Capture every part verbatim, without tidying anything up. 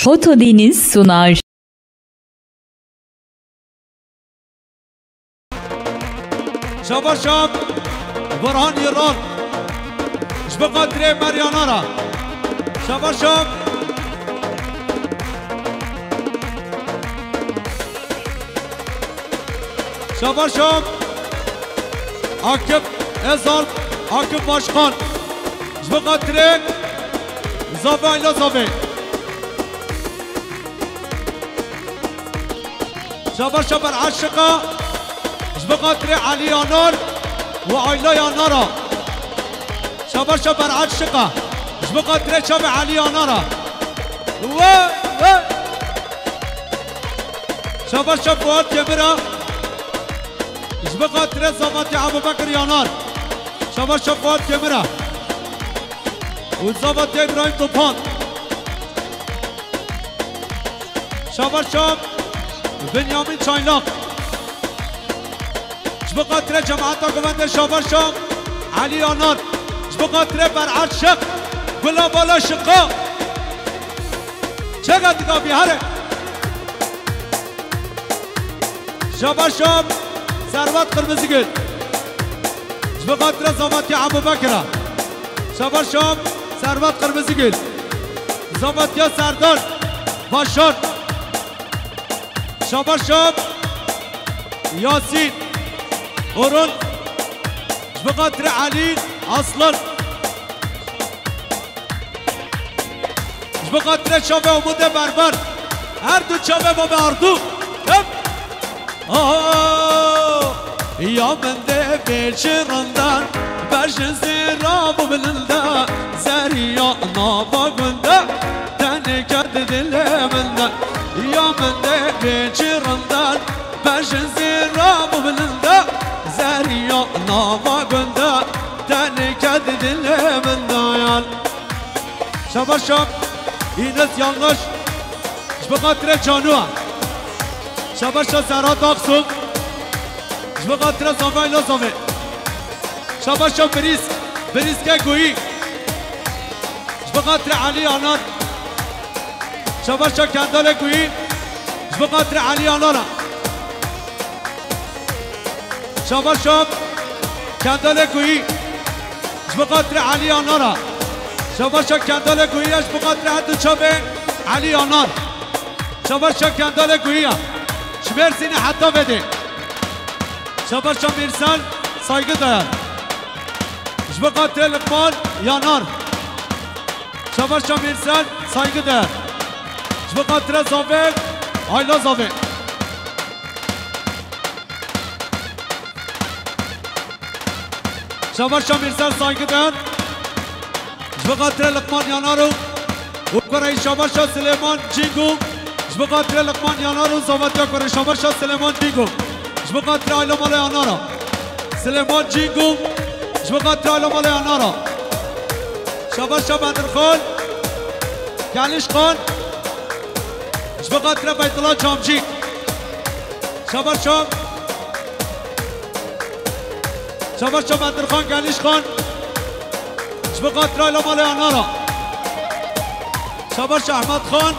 Fotodeniz sunar. Şabaş şam, Burhan Yılan. Ji bo xatirê Meryanara. Şabaş şam. Şabaş şam. Akif Ezal, Akif Başkan. Ji bo xatirê Zavê Ayla Zavê. Şabaşa ber eşiqa, ji bo xatirê Elî Yanar û Ayla Yanara. Şabaşa ber eşiqa, ji bo xatirê çavê Elî Yanara. Wey, wey. Şabaşa Fuat Kemira, ji bo xatirê Zavatê Ebubekir Yanar. Şabaşa Fuat Kemira û Zavatê Îbrahîm Topan. Şabaş şam, Binyamin Çaylak. Ji bo xatirê cemaeta guvendê Şabaş şam, Elî Yanar. Ji bo xatirê Ber'ad Şiq, Gula Bala Şiqa. Çeka dika bî here. Şabaş şam, Servet Qirmizigil. Ji bo xatirê Zavatê Ebubekira. Şabaş şam, Servet Qirmizigil. Zavatê Serdar Başar. Şabaş şam, Yasîn Orun. Ji bo xatirê Elî Aslan. Ji bo xatirê çavê Umudê Berber. Her du çavê Mame Ardu. Hep. Aha! Ya min dê bê çi rindan, bejin zêra bû bilinda, zeriya nava gunda, tenê ked dilê min de. Ya min dê bê çi rindan, bejin zêra bû bilinda, zeriya nava gunda, tenê ked dilê min de yan. Şabaş şam, Înes Yanlış. Ji bo xatirê Canua. Şabaşa Serhat Aksu. Ji bo xatirê Zavê Ayla Zavê. Şabaşa Birîsk, Birîske Guyî. Ji bo xatirê Elî Yanar. Şabaşa Kendalê Guyî. Ji bo xatirê Elî Yanara. Şabaş şam, Kendalê Guyî. Ji bo xatirê Elî Yanara. Şabaşa Kendalê Guyî ya ji bo xatirê her du çavê Elî Yanar. Şabaşa Kendalê Guyî ya. Ji Mêrsînê heta Vedê. Şabaşa Mîrsel, saygı duyar. Ji bo xatirê Liqman Yanar. Şabaşa Mîrsel, saygı duyar. Ji bo xatirê Zavê, Ayla Zavê. Şabaşa Mîrsel, saygı duyar. Ji bo xatirê Liqman Yanaro û kurê Şabaşa Silêman Cîngo. Ji bo xatirê Liqman Yanaro, Zavatiya kurê Şabaşa Silêman Cîngo. Ji bo xatirê Ayla Mala Yanara. Silêman Cîngo. Ji bo xatirê Ayla Mala Yanara. Şabaşa Bedirxan. Gelîşxan. Ji bo xatirê Beytullah Camcî. Şabaşa. Şabaşa Bedirxan Gelîşxan. Ji bo xatirê Ayla Mala Yanara. Şabaşa Ehmed Xan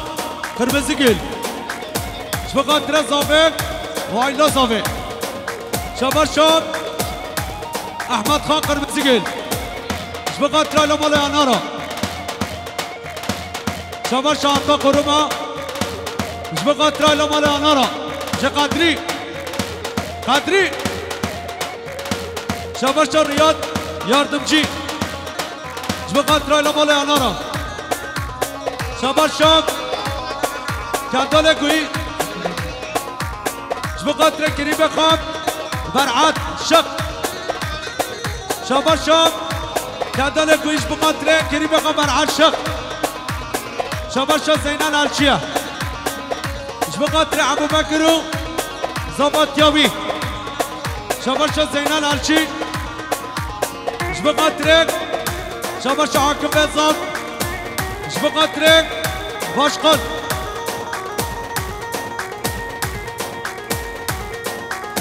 Qirmizigil. Ji bo xatirê Zavê û Ayla Zavê. Şabaşa Ehmed Xan Qirmizigil. Ji bo xatirê Ayla Mala Yanara. Şabaşa Ata Koruma. Ji bo xatirê Ayla Mala Yanara. Ji Qadrî. Qadrî. Şabaşa Riyad Yardımcı. Ji bo xatirê Ayla Mala Yanara. Şabaşa Kendalê Guyî. Ji bo xatirê Kerîmê Xan Ber'ad Şiq. Şabaşa Kendalê Guyî ji bo xatirê Kerîmê Xan Ber'ad Şiq. Şabaşa Zeynel Elçiye. Ji bo xatirê Ebubekir û Zavatiya wî. Şabaşa Zeynel Elçî. Ji bo xatirê, şabaşa Akif Ezal. Ji bo xatirê Başkan.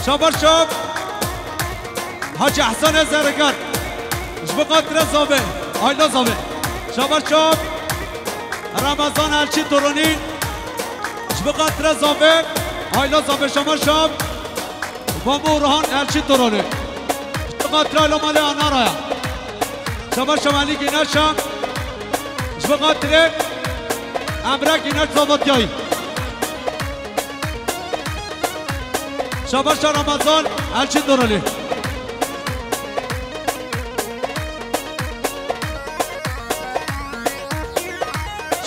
Şabaşa Hacı Ehsenê Zeriger. Ji bo xatirê Zavê, Ayla Zavê. Şabaşa Ramazan Elçî Torunî. Ji bo xatirê Zavê, aîla Zavê Şama Şam, Babo Orhan Elçî Toronê. Ji bo xatirê aîla malê Anaraya. Şama Şam Elî Gîneşa. Ji bo xatirê Emre Gîneş Zavatiyayî. Şabaşa Ramazan Elçî Doralî.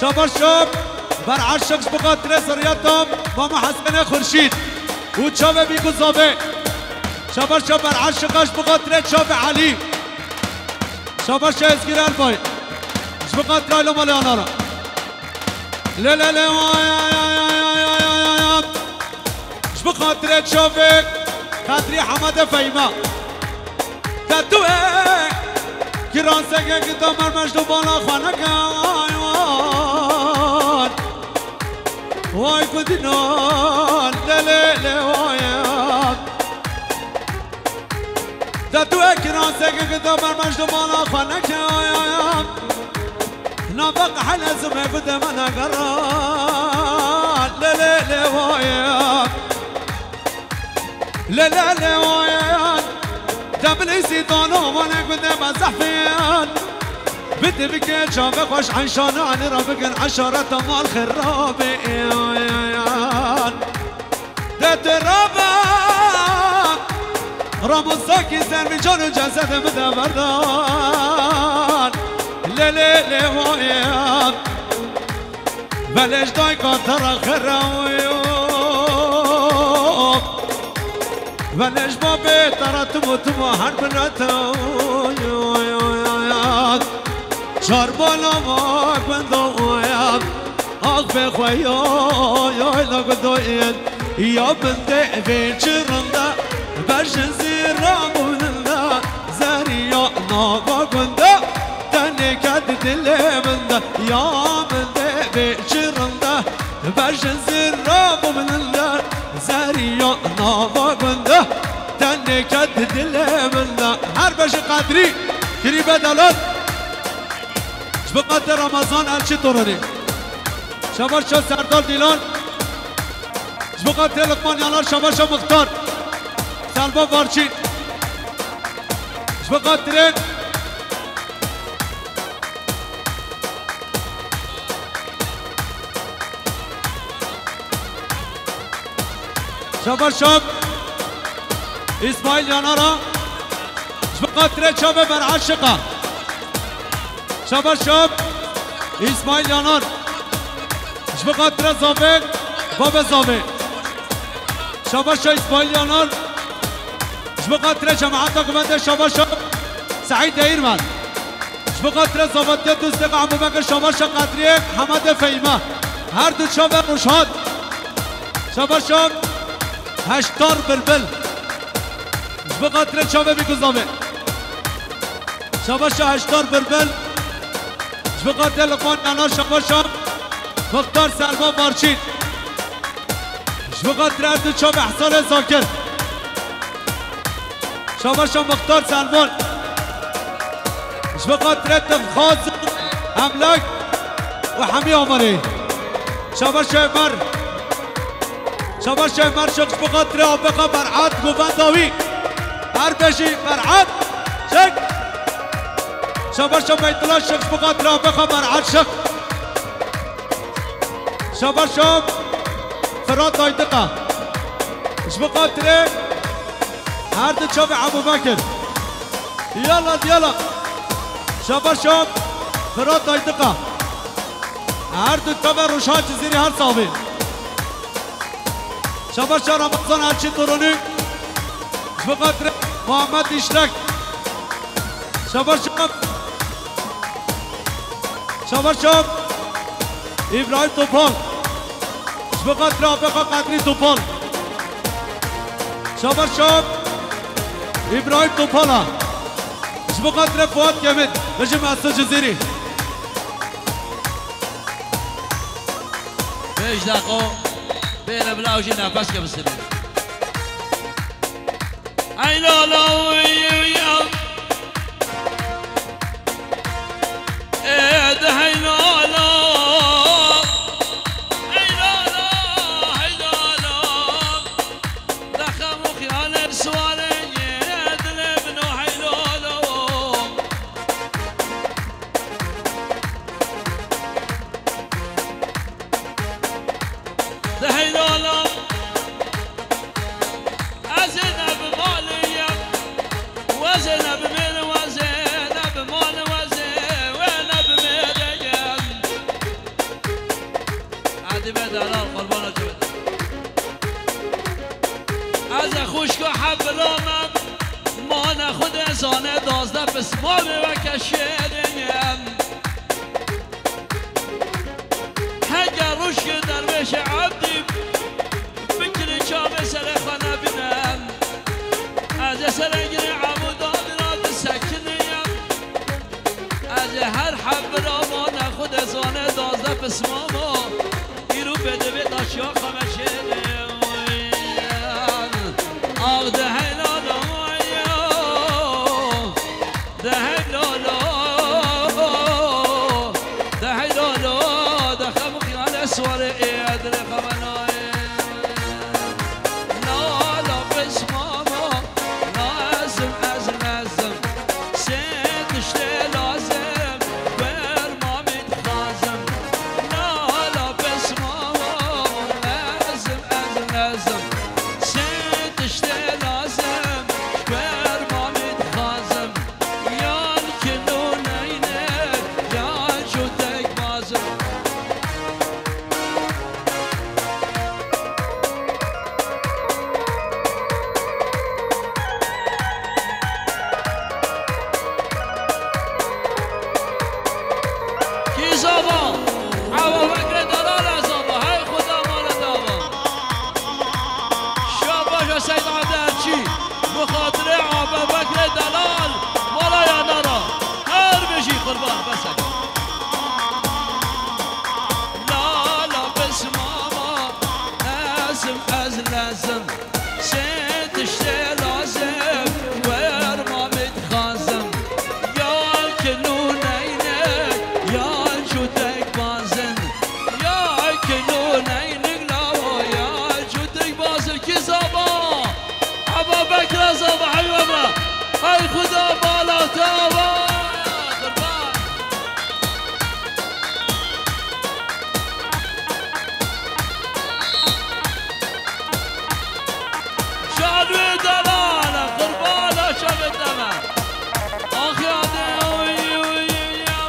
Şabaşa Ber Eşiq ji bo xatirê zerriyeta Mama Hesenê Xurşîd û çavê Bîku Zavê. Şabaşa Ber Eşiqa ji bo xatirê çavê Elî. Şabaşa Ezgîr Elbay. Ji bo xatirê aîla malê Anara. Le le le vay ay ay ay ay ay ay ay ay. Ji bo xatirê çavê Qedrî Hemedê Feyma. Te tu ê kiran seke ki damer mecdu bala xwe neke ay wan. Vay ku dinan le le le vay ay. Te tu ê kiran seke ki damer mecdu bala xwe neke ay ay ay. Nava qehel ez me gude me negera. Le le le vay. Le le le vay. Demlî sîtano vane gude me zehfên. Bidi bike çave xweş eşana li re bikin eşareta mal xirabê. De tu raba Ramuzakî ser min can û cesedê min de berdan. Lê lê lê wayê. Velej dayka te re xerawiyo. Velej babê te re timo timo her bin re te. Çar bala ma gundo ya. Axfê xwe ya, ya la gudoyên. Ya min de vê çi rinda, bejin zîra bûnin da, zeriya nava gunda, tenê ket dilê min de. Ya min de vê çi rinda, bejin zîra bûnin da, zeriya nava gunda, tenê ket dilê min de. Her bejî Qedrî, kirî bedelan. Ji bo xatir Ramazan Elçî Toronî. Şabaşa Serdar Dîlan. Ji bo xatirê Luqman Yanar, şabaşa Muxtar. Selma Barçî. Ji bo xatirê Şabaşa Îsmaîl Yanara. Ji bo xatirê çavê Ber Eşiqa. Şabaşa Îsmaîl Yanar. Ji bo xatirê Zavê, babê Zavê. Şabaşa Îsmaîl Yanar. Ji bo xatirê cemaeta ku bende şabaşa Seîd Değirmen. Ji bo xatirê Zavatiya Dustê Emû Bekir, şabaşa Qedriyê Hemedê Feyma. Her du çavê Rojhat. Şabaşa Heştar Bilbil. Ji bo xatirê çavê Bîku Zavê. Şabaşa Heştar Bilbil. Ji bo xatirê Luqman Yanar, şabaşa Muxtar Selma Barçîn. Ji bo xatirê her du çavê Ehsanê Zakir. Şabaşa Muxtar Selman. Ji bo xatirê Dilxaz Emlak û Hemî Amerê. Şabaşa Ömer. Şabaşa Ömer Şık ji bo xatirê abeqa Ber'at govenda wî. Her bejî Ber'at Şık. Şabaşa Beytullah Şık ji bo xatirê abeqa Ber'at Şık. Şabaşa Firat Aydıka. Ji bo xatirê her du çavê Ebûbekir. Yala, yala. Şabaşa Firat Aydıka. Her du çavê Rojhan Cizîrî her sax bî. Şabaşa Ramazan Elçin Toronî. Ji bo xatirê Muhammed Dişlek. Şabaşa. Şabaşa. İbrahim Topal. Ji bo xatirê Afeqa Qedrî Topal. Şabaşa. İbrahim Topala. Ji bo xatirê Fuat Kevin. Bijim Asil Cizîrî. Pênc deqo bêre bila ew jî nefes ke bisine. Ey lala, ey, ey, ya. Ê de hey lala. Ey lala. Dibe delal qurbana çi bide. Ez ê xwişka hebira me, mane xwe de zane dazde pismamê weke şêrê ye. Heke rûşkê derwêşê Ebdî bikirî çavê serê xwe nebîne. Ez ê serê girê Ebû Dawî ra disekiniyim. Ez ê her hebira mane xwe de zane dazde pismama. Îro bê divê taşiya xwe meşêne. Ax de heylala ya, de heylala, de heylala, de xem xiyale suwarê ê, de xemenayê. Lala pismama, lazim ez lazim. Sê tiştê lazim, wer mamî dixwazim. Lala pismama, lazim ez lazim. Sê tiştê lazim, wer mamî dixwazim. Yan kilo neyne, yan jûtek bazim. Kî zava? Ewa vekre delal e zava. Hey Xuda mala dava. Şabaş e Seyd Aderçî. Bi xatirê Aba Bekrê delal. Wala ya nara. Her bijî qurban. Bes e. Lala pismama, lazim ez lazim. Sê tiştê lazim, wer mamî dixwazim. Ya kilo neyne, ya jûtek bazin. Ya kilo neyne lawa, ya jûtek bazin. Kî zava? Eba Bekra zava heywana. Ay Xuda bala tawa. Qurban. Şadwê delal, qurbana çavê te me. Ax ya de, oy, oy, oy, ya.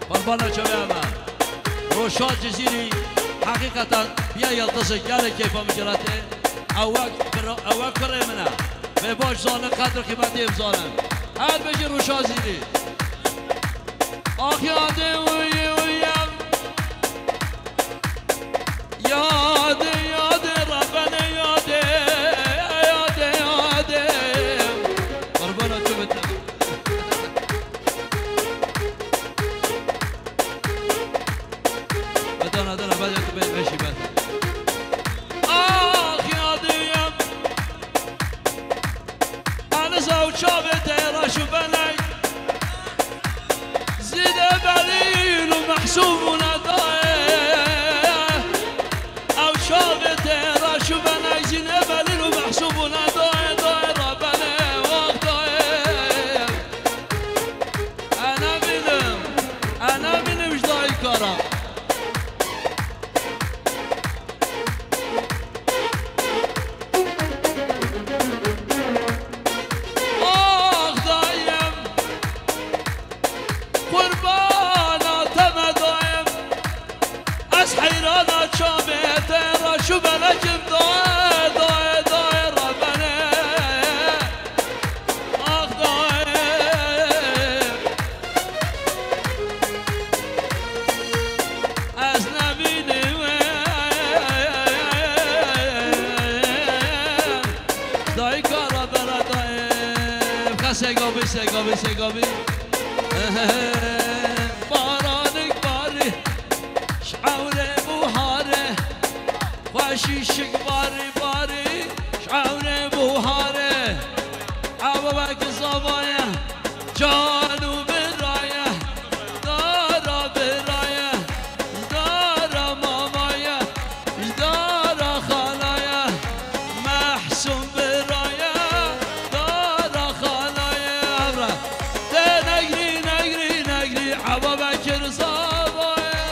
Qurbana çavê me. Roşa Cizîrî, heqîqeten biya yıldızı gelek keyfa min girate. Ew wek bira-, ew wek kurê min e. Bê baş zane qedr qîmetê em zanin. Her bijî Roşa Cizîrî. Ax yadê wî wî yem. Yadê, yadê, Rebenê yadê, yadê, yadê. Qurbana tu bitim. Bedana dana, bedana tu be-, beşî bed. Ax yadê yem. Eniz ew çavê te raş û benek. Zîde belîl û mehsûb û nedayê. Ew çavê te raş û benek. Zîde belîl û mehsûb û nedayê. Dayê rabenê, waq dayê. Ene bînim, ene bînim ji dayîka ra. Ax dayem, qurbana te me dayem. Ez heyrana çavê te, raş û belekim dayê, dayê, dayê rabenê. Ax dayê. Ez nemînim. Dayka ra bera dayê. Xe segabî, segabî, segabî. Baranik barî. Şewrê buhare. Xweşî şik barî barî. Şewrê buhare. Ew wek zava ye. Can û bira ye, dara bira ye, dara mama ye, dara xala ye, Mehsûn bira ye, dara xala ye, evra. Tê negrî, negrî, negrî, Eba Bekir zava ye.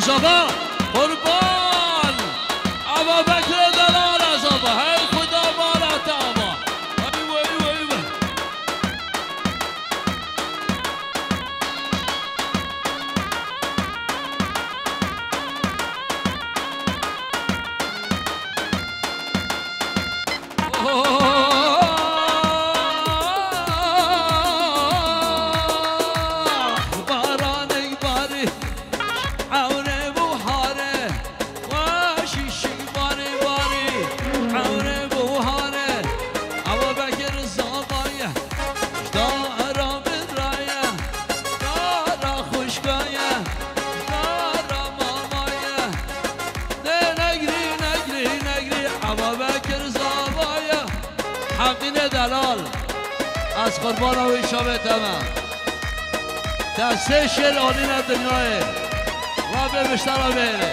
Zava, qurban. Ava Bekirê delal e zava. Hey Xuda mala te ava. Eywe, eywe, eywe. Baranê barî, ewrê buharê, weşîşî barî barî, ewrê buharê, ewa Bekir zava ye, ji dara min re ye, ji dara xwişka ye, ji dara mama ye. Dê negrî, negrî, negrî, ewa Bekir zava ye. Heqînê delal, ez qurbana wî şavê te me. Te sê şêr anîne dinyayê. Wa bê miştera bêrê.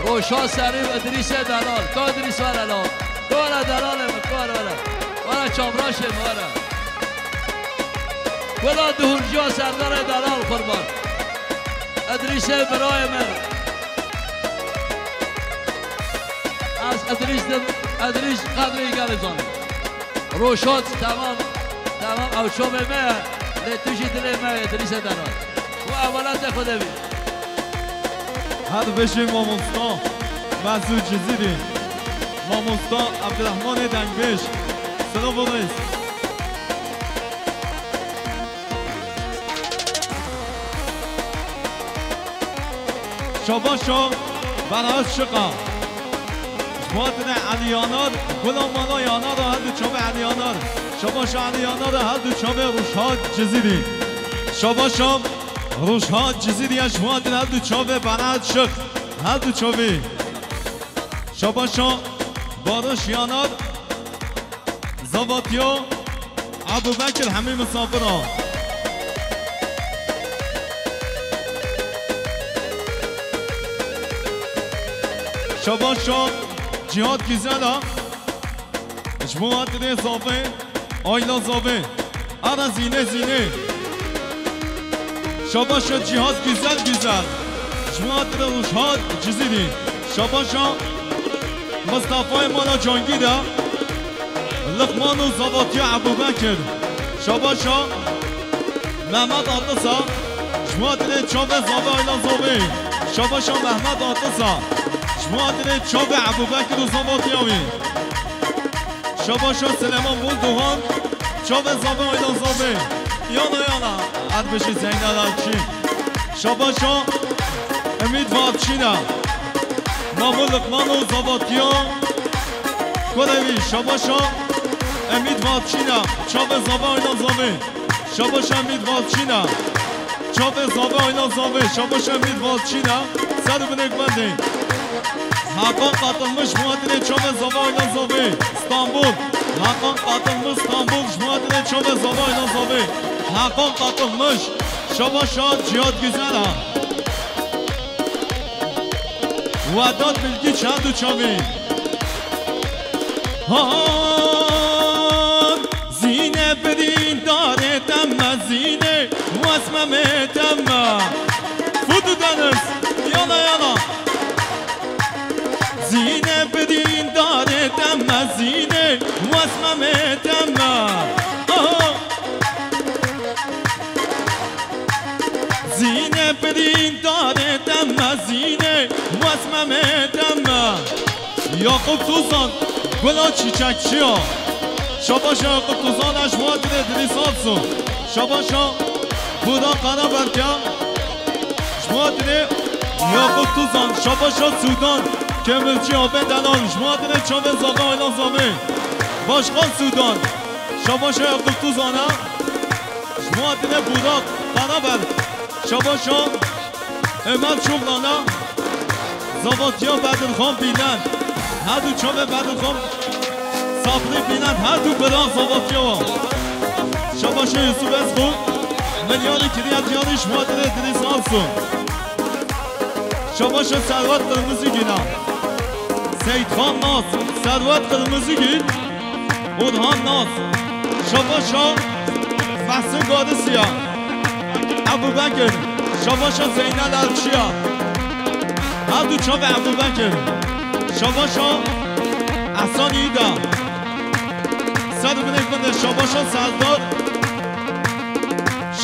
Roşa serî Idrîsê delal. Ka Idrîs were la. Ka were delalê min, ka were, were. Were çavraşê min, were. Wela duhurciya serdarê delal qurban. Idrîsê birayê min. Ez Idrîs dim, Idrîs qedrê gelê zanim. Roşat, temam, temam, ew çavê me ye, lê tu jî dilê me ye, Idrîsê delal. Û emanetê Xwedê bî. Her bijî mamosta Mesûd Cizîrî, mamosta Ebdirehmanê Dengbêj. Silav û rêz. Şabaşa Berat Şiqa. Ji bo hatine Elî Yanar, Gulam Mala Yanar a her du çavê Elî Yanar. Şabaşa Elî Yanar a her du çavê Ruşhat Cizîrî. Şabaşa Ruşhat Cizîrî ya ji bo hatine her du çavê Berat Şiq. Her du çavê. Şabaşa Barış Yanar. Zavatiya Ebubekir hemî misafir a. Şabaşa Cihat Güzel a. Ji bo hatine zavê, Ayla zavê. Ara zîne zîne. Şabaşa Cihat Güzel Güzel. Ji bo hatine Ruşhat Cizîrî. Şabaşa Mistefayê mala Cangî de, Liqman û Zavatiya Ebûbekir. Şabaşa Mehmet Atisa, ji bo hatine çavê zavê Aylan zavê. Şabaşa Mehmet Atisa, ji bo hatine çavê Ebûbekir û Zavatiya wî. Şabaşa Silêman Gundogan, çavê zavê Aylan zavê. Yana yana, her bijî Zeynel Elçî. Şabaşa Emîd Vatçîna. Mamo Liqman û Zavatiya Kurewî. Şabaşa Emîd Vatçîna. Çavê zavê Aylan zavê. Şabaşa Emîd Vatçîna. Çavê zavê Aylan zavê. Şabaşa Emîd Vatçîna. Ser binêk bendê. Hakan Katılmış muhatine çavê zavê Aylan zavê. İstanbul. Hakan Katılmış İstanbul muhatine çavê zavê Aylan zavê. Hakan Katılmış. Şabaşa Cihat Güzel ha. Vedat Bilgiç her du çavê. Han zîne birîn darê temme zîne wesme me temme. Fudu Deniz, yana yana. Zîne birîn darê temme zîne wesme me temme. Aha. Zîne birîn darê temme zîne wesme me temme. Yakup Tuzan, Gula Çiçekçiya. Şabaşa Yakup Tuzan, ez ji bo hatine Dilîs Alsu. Şabaşa Buda Karaberkya. Ji bo hatine Yakup Tuzan, şabaşa Sudan. Kemirçi Abê Delal, ji bo hatine çavê zavê Aylan zavê. Başkan Sudan, şabaşa Yakup Tuzana. Ji bo hatine Buda Karaberk, şabaşa Ömer Çuglana, Zavatiya Bedirxan Bîlen, her du çavê Bedirxan Sabrî Bîlen, her du bira Zavatiya wa. Şabaşa Yusuf Ezgu, Milyarî Kiryat Yarî, ji bo hatine Dilîs Alsu. Şabaşa Serwet Qirmizîgîna, Seyîdxan Nas, Serwet Qirmizîgîn, Orhan Nas, şabaşa Fehsîn Garisiya, Ebûbekir, şabaşa Zeynel Elçiya. Her du çavê Ebûbekir. Şabaşa Ehsan Îda. Ser û binêk bindin. Şabaşa Serdar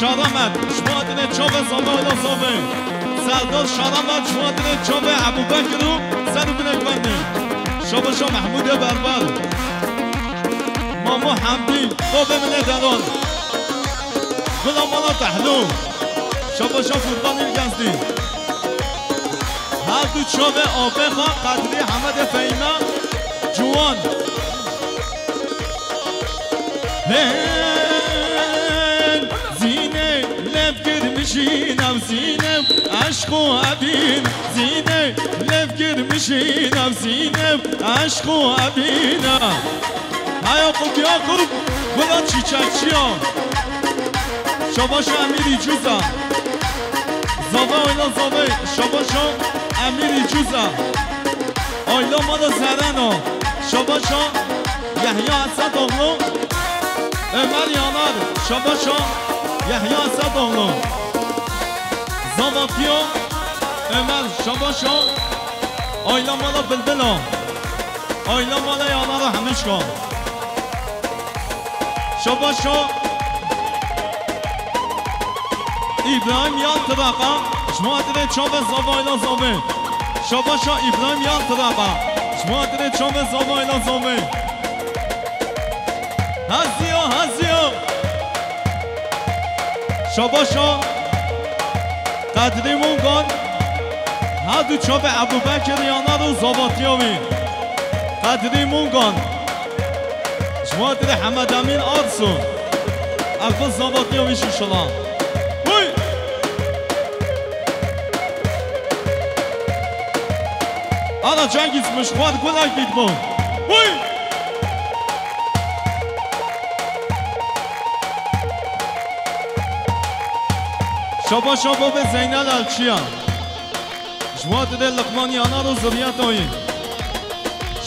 Şaramet. Ji bo hatinê çavê zava ila zavê. Serdar Şaramet ji bo hatinê çavê Ebûbekir û ser û binêk bindin. Şabaşa Mehmûdê Berber. Mamo Hemdî. Babê min ê deran. Gula mala Tehlû. Şabaşa Furkan Îlgezdî. Her du çavê apê xwe Qedrî Hemedê Feyme Ciwan. Hên zînê lev girmişî nav zînê eşq û ebîn. Zînê lev girmişî nav zînê eşq û ebîna. Ha Yakup, Yakup, gula çîçekçiya. Şabaşa Emîrî Cuza. Zava oyna zavê, şabaşa Emîrî Cuza. Ayla mala Zerena. Şabaşa Yahya Esedoğlu. Ömer Yanar. Şabaşa Yahya Esedoğlu. Zavatiya Ömer. Şabaşa Ayla mala Bilbila. Ayla mala Yanara Hemîşka. Şabaşa İbrahim Yaltıraqa. Ji bo hatinê çavê zavayla zavê. Şabaşa İbrahim Yaltıraqa. Ji bo hatinê çavê zavayla zavê. Haziya, haziya. Şabaşa Qedrî Mungan. Her du çavê Ebûbekir Yanar û zavatiya wî. Qedrî Mungan. Ji bo hatinê Hemed Emîn Arsu. Ev bi zavatiya wî şişila. Huy! Ana Cengiz mişxwar gulek dît bû. Huy! Şabaşa babê Zeynel Elçiya. Ji bo hatinê Liqman Yanar û zuriyeta wî.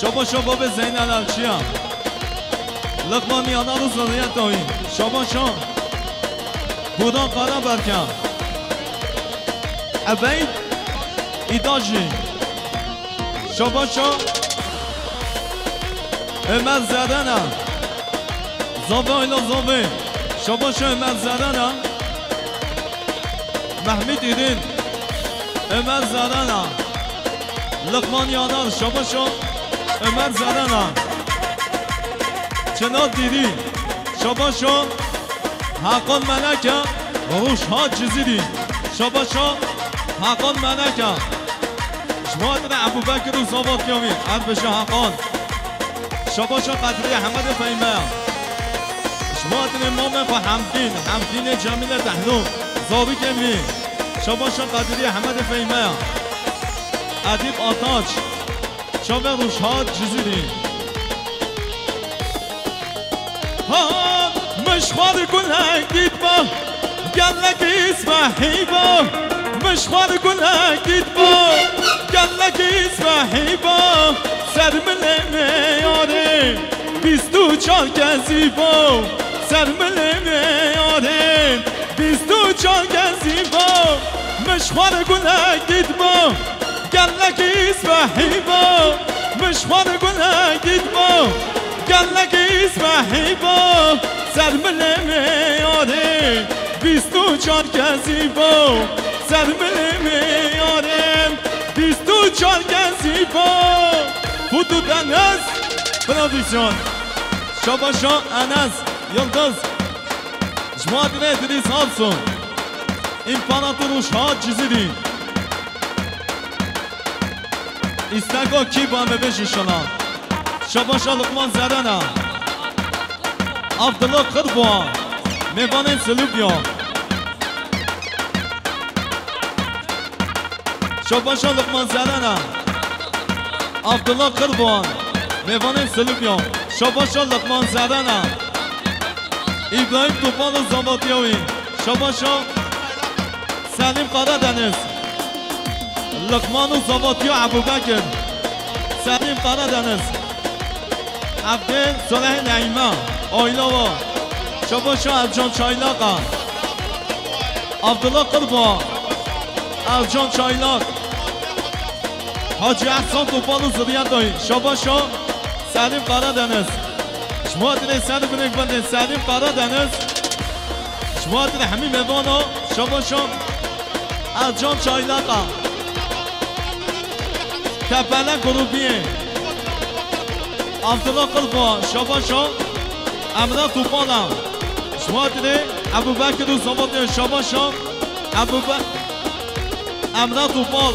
Şabaşa babê Zeynel Elçiya. Liqman Yanar û zuriyeta wî. Şabaşa Budan Karaberke. Ebeyd Îdajî. Şabaşa Ömer Zerena. Zave ayla zave. Şabaşa Ömer Zerena. Mehmet Îdin. Ömer Zerena. Liqman Yanar. Şabaşa Ömer Zerena. Çınar Dîrî. Şabaşa Hakan Meleke. Ruşhat Cizîrî. Şabaşa Hakan Meleke. Ji bo hatinê Ebûbekir û zavatiya wî, ev bêje Heqan. Şabaşa Qedriyê Hemedê Feyme. Ji bo hatinê mamê xwe Hemdîn, Hemdînê Cemîlê Tehlû, zarokên wî. Şabaşa Qedriyê Hemedê Feyme. Edîb Ataç. Çavê Rûşhat Cizîrî. Ha, mişxwar gulek dît ba, gelek îsmehî ba. Mişxwar gulek dît ba, gelek îsmehî ba. Ser milê me yarê, bîst û çar kezî ba. Ser milê me yarê, bîst û çar kezî ba. Mişxwar gulek dît ba. Gelek îsmehî ba, mişxwar gulek dît ba. Gelek îsmehî ba, ser milê me yarê, bîst û çar kezî ba. Ser milê me yarê, bîst û çar kezî ba. Futu Deniz, prodüksiyon. Şabaşa Enes Yıldız. Ji bo hatinê Deniz Hanson. İmparator Ruşhat Cizîrî. Îsteka kî ba me bêjî şana. Şabaşa Luqman Zerena. Abdullah Qirboğa. Mêvanên Silûbya. Şabaşa Luqman Zerena. Abdullah Qirboğan. Mêvanên Silûbya. Şabaşa Luqman Zerena. İbrahim Topal û zavatiya wî. Şabaşa Selim Karadeniz. Luqman û zavatiya Ebûbekir. Selim Karadeniz. Evdê Salih Neîma. Ayla wa. Şabaşa Ercan Çaylaqa. Abdullah Qirba. Ercan Çaylak. Hacî Ehsan Topal û zuriyetayî. Şabaşa Selîm Karadeniz. Ji bo hatinê ser û binêk bendên Selîm Karadeniz. Ji bo hatinê hemî mêvana. Şabaşa Ercan Çaylaqa. Tepele grubiyê. Abdullah Qilfa. Şabaşa Emre Topala. Ji bo hatinê Ebubekir û Zavatê. Şabaşa Ebube-, Emre Topal.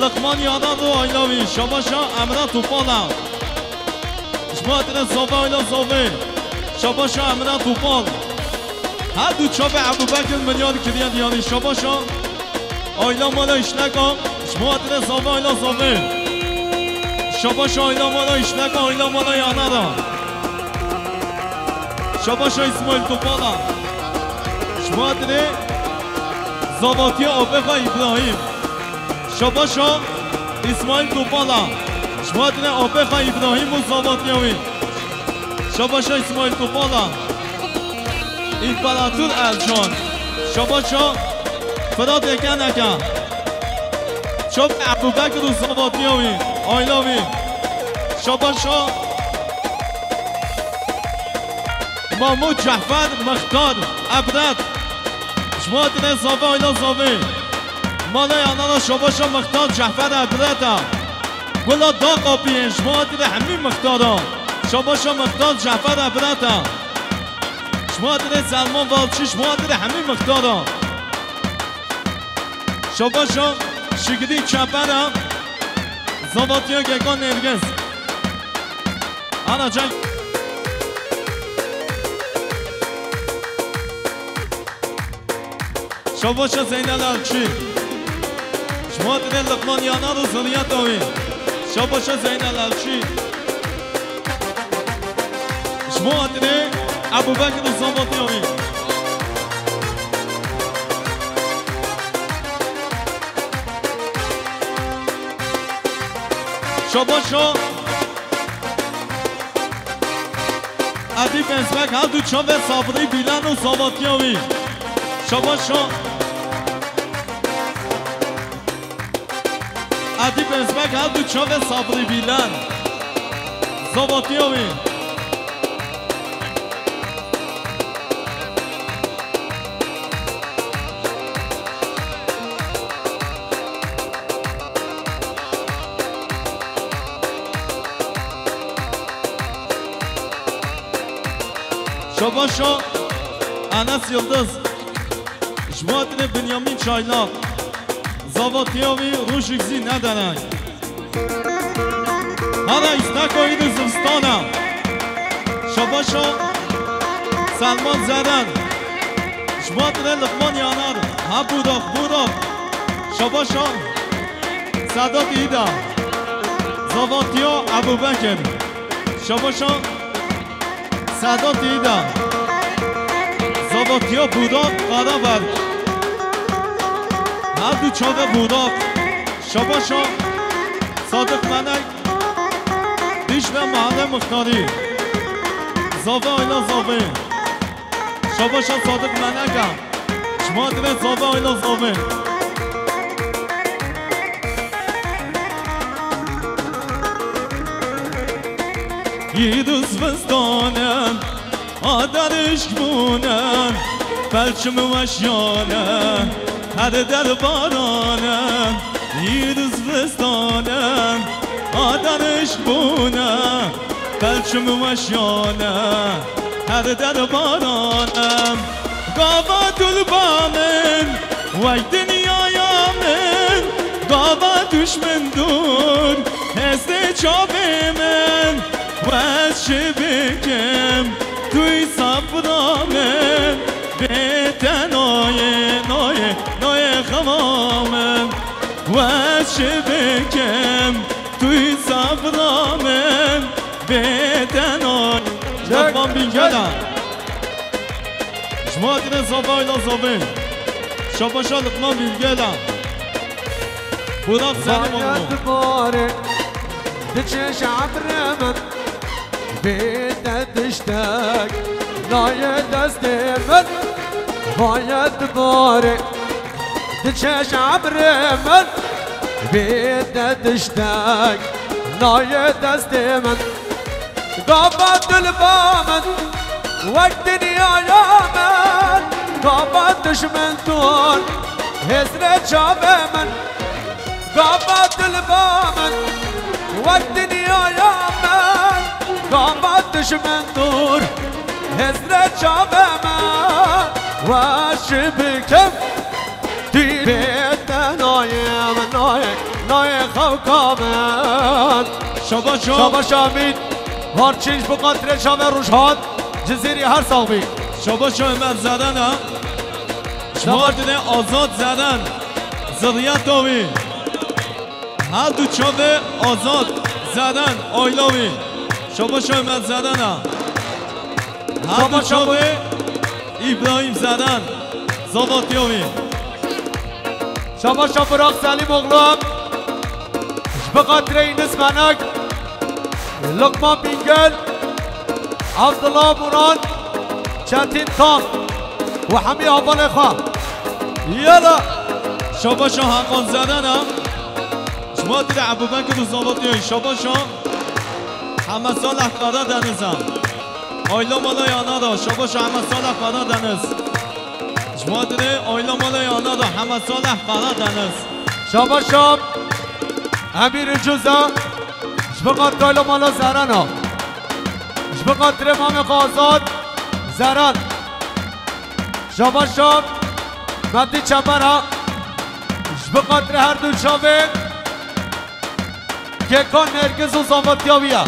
Liqman Yanar û aîla wî. Şabaşa Emre Topal e. Ji bo hatinê Zave aîla Zave. Şabaşa Emre Topal. Her du çavê Ebubekir milyar kiriye diyarî. Şabaşa aîla mala Îşneka. Ji bo hatinê Zave aîla Zave. Şabaşa aîla mala Îşneka, aîla mala Yanara. Şabaşa Îsmaîl Topala. Ji bo hatinê Zavatiya apê xwe Îbrahîm. Şabaşa Îsmaîl Topala. Ji bo hatinê apê xwe Îbrahîm û Zavatiya wî. Şabaşa Îsmaîl Topala. Împerator Ercan. Şabaşa Firat Ekeneke. Çavê Ebubekir û Zavatiya wî. Aîla wî. Şabaşa Mamo Cehfer Mixtar Ebret. Ji bo hatinê Zave aîla Zave. Mala Yanara. Şabaşa Mixtar Cehfer Ebret e. Gula Daqapiyê. Ji bo hatinê hemî mixtara. Şabaşa Mixtar Cehfer Ebret e. Ji bo hatinê Selman Balçî. Ji bo hatinê hemî mixtara. Şabaşa Şigirî Çepera. Zavatiya Geka Nêrgiz. Ana can. Şabaşa Zeynel Elçî. Ji bo hatinê Liqman Yanar û zuriyeta wî. Şabaşa Zeynel Elçî. Ji bo hatinê Ebubekir û Zavatiya wî. Şabaşa Edîb Ezbek, her du çavê Sabrî Bîlan û Zavatiya wî. Şabaşa Edîb Ezbek, her du çavê Sabrî Bîlan. Zavatiya wî. Şabaşa Enes Yıldız. Ji bo hatinê Binyamin Çaylak. Zavatiya wî rojek zî nedereng. Hara îsteka îdî zivistana. Şabaşa Selman Zeren. Ji bo hatinê Liqman Yanar. Ha Burak, Burak. Şabaşa Sedat Îda. Zavatiya Ebubekir. Şabaşa Sedat Îda. Zavatiya Burak Karaberk. Her du çavê Burak. Şabaşa Sadık Menek. Dişle Mahalle Muhtarı. Zave aîla Zave. Şabaşa Sadık Meneka. Ji bo hatinê Zave aîla Zave. Îdî zivistane, a derişk bûne, pelçim weşiyane, her der barane. Îdî zivistane, a derişk bûne, pelçim weşiyane, her der barane. Gava dulba min, wey dinyaya min, gava duşmin dûr, hestê çavê min, wez çi bikim, tu yî sabra min, bê te nayê, nayê, nayê xema min, wez çi bikim, tu yî sabra min, bê te nayê. Çek, Liqman Bingöl e. Çek. Ji bo hatinê Zave aîla Zave. Şabaşa Liqman Bingöl e. Burak Selim oğlu. Diçe şebrê min, bê te tiştek nayê destê min. Vaye dibare, diçe şebrê min, Bê te tiştek nayê destê min. Gava dilba min wek dinyaya min. Gava dijmin dûr hêzrê çavê min. Gava dilba min wek dinyaya min. Gava dijmin dûr hêzrê çavê min. Weş bikim. Tî bê te nayê min, nayê, nayê xewka min. Şabaş o. Şabaş Amîd. Harçîn ji bo xatirê çavê Rojhat. Cizîrî her sax bî. Şabaş o Ömer Zeden e. Ji Şabaş. Mardinê Azad Zeden. Ziriyeta wî. Her du çavê Azad Zeden, aîla wî. Şabaş o Ömer Zeden e. Her du Şabaş o. Çavê Îbrahîm Zeden, zavatiya wî. Şabaş o Burak Selîmoglu. Ji bo xatirê Înis Menek, Luqman Bîngel, Abdullah Muran, Çetin Tan û hemî hevalê xwe. Yala! Şabaş o Hakan Zeden e. Ji bo xatirê Ebubekir û zavatiya wî. Şabaş o Heme Saleh Karadeniz e. Aîla mala yana da. Şabaş o Heme Saleh Karadeniz. Ji bo xatirê aîla mala yana da Heme Saleh Karadeniz. Şabaş o Emîr Ucuz e. Ji bo xatirê aîla mala Zeren e. Ji bo xatirê mamê xwe Azad Zeren. Şabaş o Metî Çeper e. Ji bo xatirê her du çavê Gekan Nergiz û zavatiya wî ye.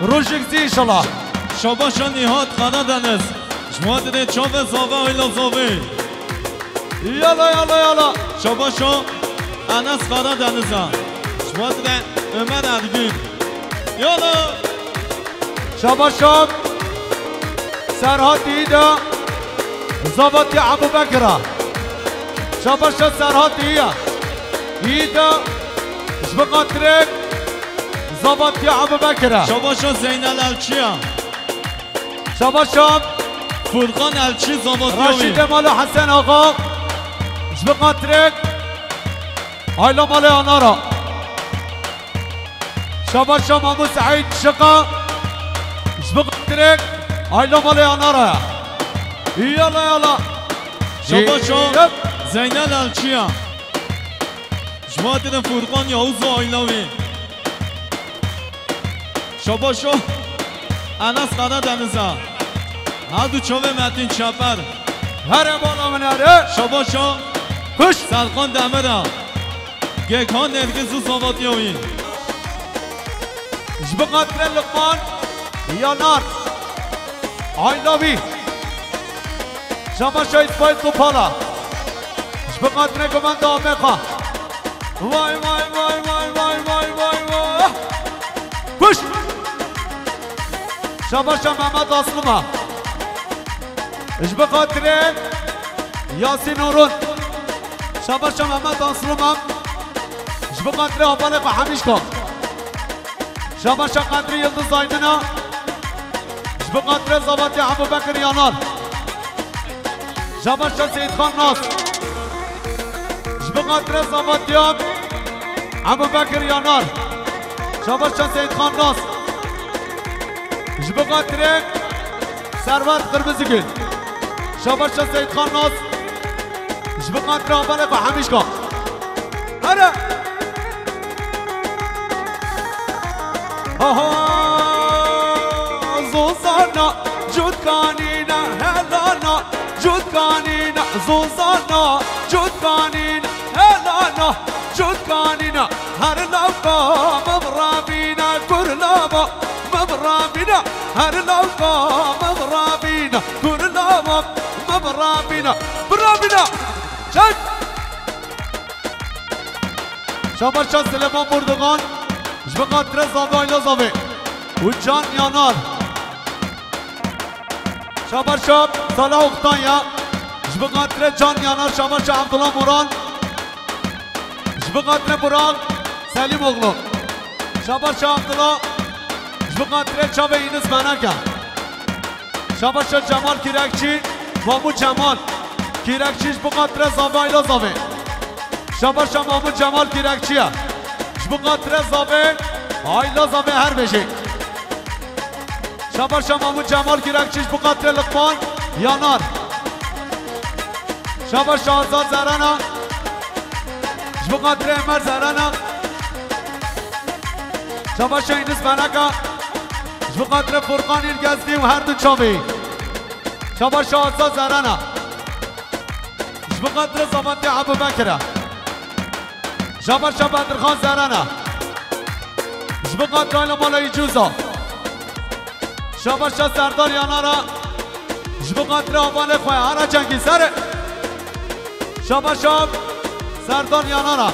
Rojek zî înşallah. Şabaş o Nihat Karadeniz. Ji bo xatirê çavê zave aîla zavê. Yala, yala, yala. Şabaş o Enes Karadeniz e. Ji bo xatirê Ömer Ergün. Yala. Şabaş o Serhat Yiğit e. Zavatiya Ebubekir e. Şabaş o Serhat Yiğit e. Yiğit e. Ji bo xatirê zavatiya Ebubekir e. Şabaş o Zeynel Elçi e. Şabaş o Furkan Elçi, zavatiya wî. Raşîdê Mala Hesen Axa. Ji bo xatirê aîla malê Anara. Şabaş o Mamu Seîd Şika. Ji bo xatirê aîla malê Anara. Yala, yala. Şabaş o Yep. Zeynel Elçiya. Ji bo xatirê Furkan Yavuz û aîla wî. Şabaş o Enes Karadeniz e. Her du çavê Metîn Çeper. Here bala min here. Şabaş o Kuş. Serkan Demir e. Gekan Nergiz û zavatiya wî. Ji bo xatirê Luqman Yanar. Aîla wî. Şabaş o Îsmaîl Topala. Ji bo xatirê gumanda Amexa. Vay, vay, vay, vay, vay, vay, vay, vay. Kuş. Şabaş o Mehmet Asluma. Ji bo xatirê Yasin Orun. Şabaş o Mehmet Asluma. Ji bo xatirê hevalê xwe Hemîşka. Şabaş o Qedrî Yildiz Aydin e. Ji bo xatirê zavatiya Ebubekir Yanar. Şabaş o Seyîdxan Nas. Ji bo xatirê zavatiya Ebubekir Yanar. Şabaş o Seyîdxan Nas. Ji bo xatirê Servet Qirmizigil. Şabaş o Seyîdxan Nas. Ji bo xatirê hevalê xwe Hemîşka. Here! Aha! Zozana, cutkanîna, helana, cutkanîna, zozana, cutkanîna, helana, cutkanîna, her lawka min rabîna, kur lava min rabîna, her lawka min rabîna, kur lava min rabîna, birabîna. Çek! Şabaş o Silêman Burdugan, ji bo xatirê Zave Ayla Zave û Can Yanar. Şabaş o Salah Oktanya, ji bo xatirê Can Yanar, şabaş o Abdullah Moran, ji bo xatirê Burak Selîmoglu. Şabaş o Abdullah, ji bo xatirê çavê Yîniz Meneke. Şabaş o Cemal Kîrekçî, Mamû Cemal Kîrekçî ji bo xatirê Zave Ayla Zave. Şabaş o Mamû Cemal Kîrekçî ye. Ji bo xatirê zavê, aîla zavê her bêjê. Şabaşa Mamû Cemal Kürekçi ji bo xatirê Liqman Yanar. Şabaşa Azad Zerana. Ji bo xatirê Emer Zerana. Şabaşa Yunus Beneka. Ji bo xatirê Furqan Îlgezdî û her du çavê. Şabaşa Azad Zerana. Ji bo xatirê Zavatê Ebûbekir e. Şabaşa Bedirxan Zerana. Ji bo xatirê aîla mala Îcûza. Şabaşa Serdar Yanara. Ji bo xatirê hevalê xwe Ara Cengîz, serê. Şabaşa Serdar Yanara.